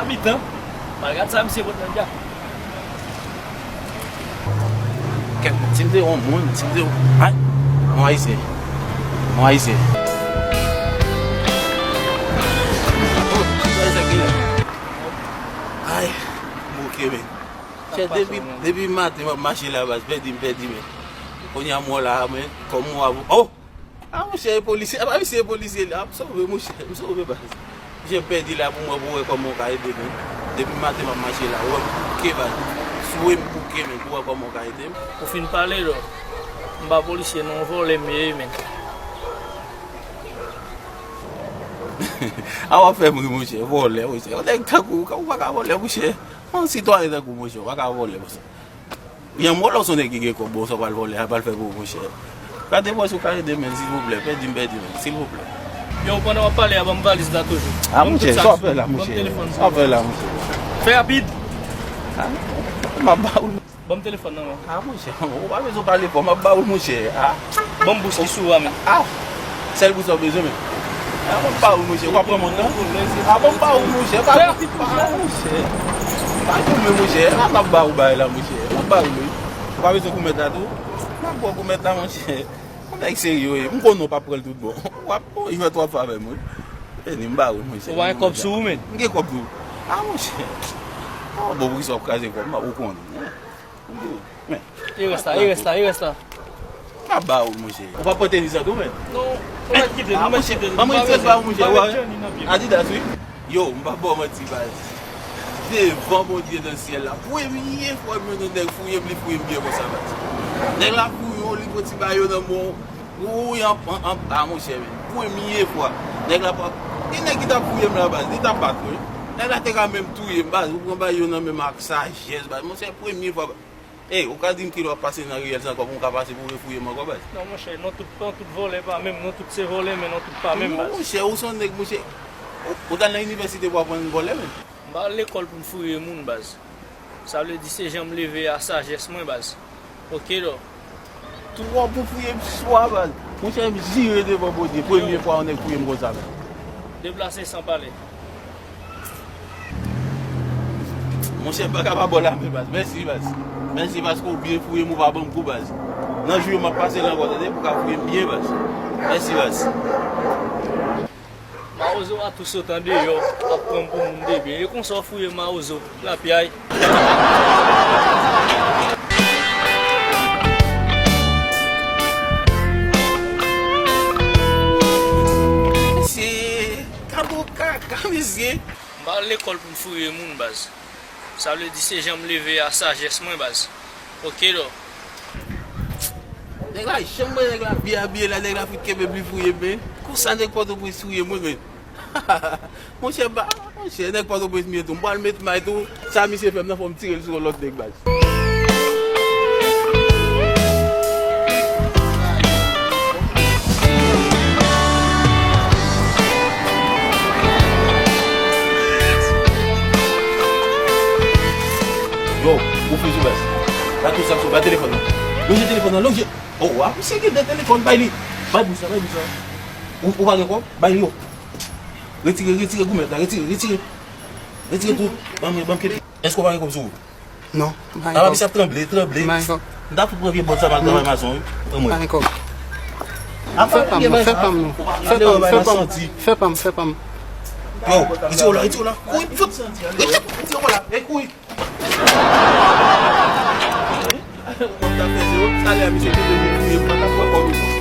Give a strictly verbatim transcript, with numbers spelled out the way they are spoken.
Mitan. Malgre sa, misye pot nan djab. Kèt, si m te yon moun, si m te yon, ay, yon ayisyen. Yon ayisyen. Ay, m bouke, men. Chè, depi, depi maten, m ap mache la, baz, pèdi m, pèdi, men. Kounye a, m wè la, men, kòm m wè, oh! Ah, monchè, e polisye. Ah, pa misye, e polisye la. M sove, monchè. M sove, baz. Monchè, m pèdi la pou mwen, pou wè kòman w ka ede m. Depi maten, m ap mache la. Ou wè, m bouke, baz. Sou e m bouke, men, pou wè kòman w ka ede m. Ou fin pale, dò. M pa polisye, non, vòlè m ye, men. Ah, w ap fè m ri, monchè. Vòlè, monchè. Yon nèg tankou w, ou pa ka vòlè, monchè. Yon sitwayen tankou w, monchè, ou pa ka vòlè, monchè. Yon molo se yon nèg ki gen kòb, bon, sa w pral vòlè a, pral fè pou ou, monchè. Gade mwen si w ka ede m, men, silvouplè, pèdi m, pèdi m, silvouplè. Yo, pandan w ap pale a, ban m valiz la toujou. Ah, monchè, sa w ap fè la, monchè? Sa w ap fè la, monchè? Fè rapid. Ah, m ap ba ou. Ban m telefòn nan, men. Ah, monchè, ou pa bezwen pale fò, m ap ba ou, monchè. Ah. Ban m bous ki sou a, men. Ah. Sèl pou sa w bezwen, men. Ah, ban m ba ou, monchè. Ou pa pran mòn nan? Ah, ban m ba ou, monchè. Pa, pa, monchè. Pa goumen, monchè. Ah, m ap ba ou bagay la, monchè. M ap ba ou, wi. Ou pa bezwen goumèt la tou? M ap ba w goumèt la, monchè. Yon nèg serye, wi. M konnen w p ap pran l tout bon. W ap, w ap fè twòp favè, mwen. Vini, m ba ou, monchè. Ou pa gen kòb sou ou, men? M gen kòb tou. Ah, monchè. Ah, bon, poukisa w ap kraze kòb? M ap, ou konnen. Men. E rès la, e rès la, e rès la. M ap ba ou, monchè. Ou pa pran tenis la tou, men? Non, ou mèt kite l, ou mèt kite l. Ban mwen ret ba ou, monchè. Adidas, wi. Yo, m pa ba w manti, baz. Devan Bondye nan syèl la, premye fwa m wè yon nèg fouye m, li fouye m byen konsa, baz. Nèg la fouye w, li pran ti bayo nan men w. Wi, an, an, an, ah, monchè, men. Premye fwa. Nèg la pa, gen nèg ki t ap fouye m la, baz. Li t ap bat mwen. Nèg la te ka menm touye m, baz. Ou pran bayo nan men m ak sajès, baz. Monchè, premye fwa, baz. Ey, ou ka di m kilè w ap pase nan riyèl sa ankò pou m ka pase pou refouye m ankò, baz? Non, monchè, non tout, non tout vòlè pa menm, non tout se vòlè, men non tout pa menm, baz. Non, monchè, ou se yon nèg, monchè. Ou, ou t al nan inivèsite pou aprann vòlè, men? M pa al lekòl pou m fouye moun, baz. Sa vle di se jan m leve a, sajès mwen, baz. Oke, dò. Twòp pou fouye m swa, baz. Monchè, m jire devan Bondye, premye fwa yon nèg fouye m konsa, baz. Deplase san pale. Monchè, m pa ka pa ba w lamen, baz. Mèsi, baz. Mèsi paske w byen fouye m, ou pa ban m kou, baz. Nan jou yo, m ap pase la ankò, tande, pou w ka fouye m byen, baz. Mèsi, baz. Mawozo a tou sot andeyò, ap pran m pou moun debyen. E konsa w fouye mawozo, lapyay. Mesye, gade yon kaka, mesye. M pa al lekòl pou m fouye moun, baz. Sa vle di se jan m leve a, sajès mwen, baz. Oke, dò. Nèg la janm wè nèg la byen abiye la, nèg la fout kenbe m, li fouye m, men. Konsa nèg Pòtoprens fouye mwen, men. Monchè, ba, monchè, nèg Pòtoprens m ye tou. M pral met may tou. Sa misye fè m nan, fò m tire l sou yon lòt nèg, baz. Yo, ou fou sou baz. Ba tout sa m sou, ba telefòn nan. Lonje telefòn nan, lonje. Oh, wa, misye gen de telefòn, bay li. Bay bous la, bay bous la. Ou, ou pa gen kòb? Bay li yo. Retire, retire goumèt la, retire, retire. Retire tout. Ban mwen, ban m kite. Èske w pa gen kòb sou ou? Non, m pa gen kòb. Apa misye ap tranble, tranble. M pa gen kòb. M ta fout pran vye bòt sa m al travay mason, wi. Pran mwen. M pa gen kòb. Fè pa m non, fè pa m non. Fè pa m, fè pa m. Fè pa m, fè pa m. Yo, retire w la, retire w la. Kouri, fout. Retire w la. Ey, kouri. Kòb ta fè zewo, talè a misye te vle touye m, m pa t ap pran kòb li.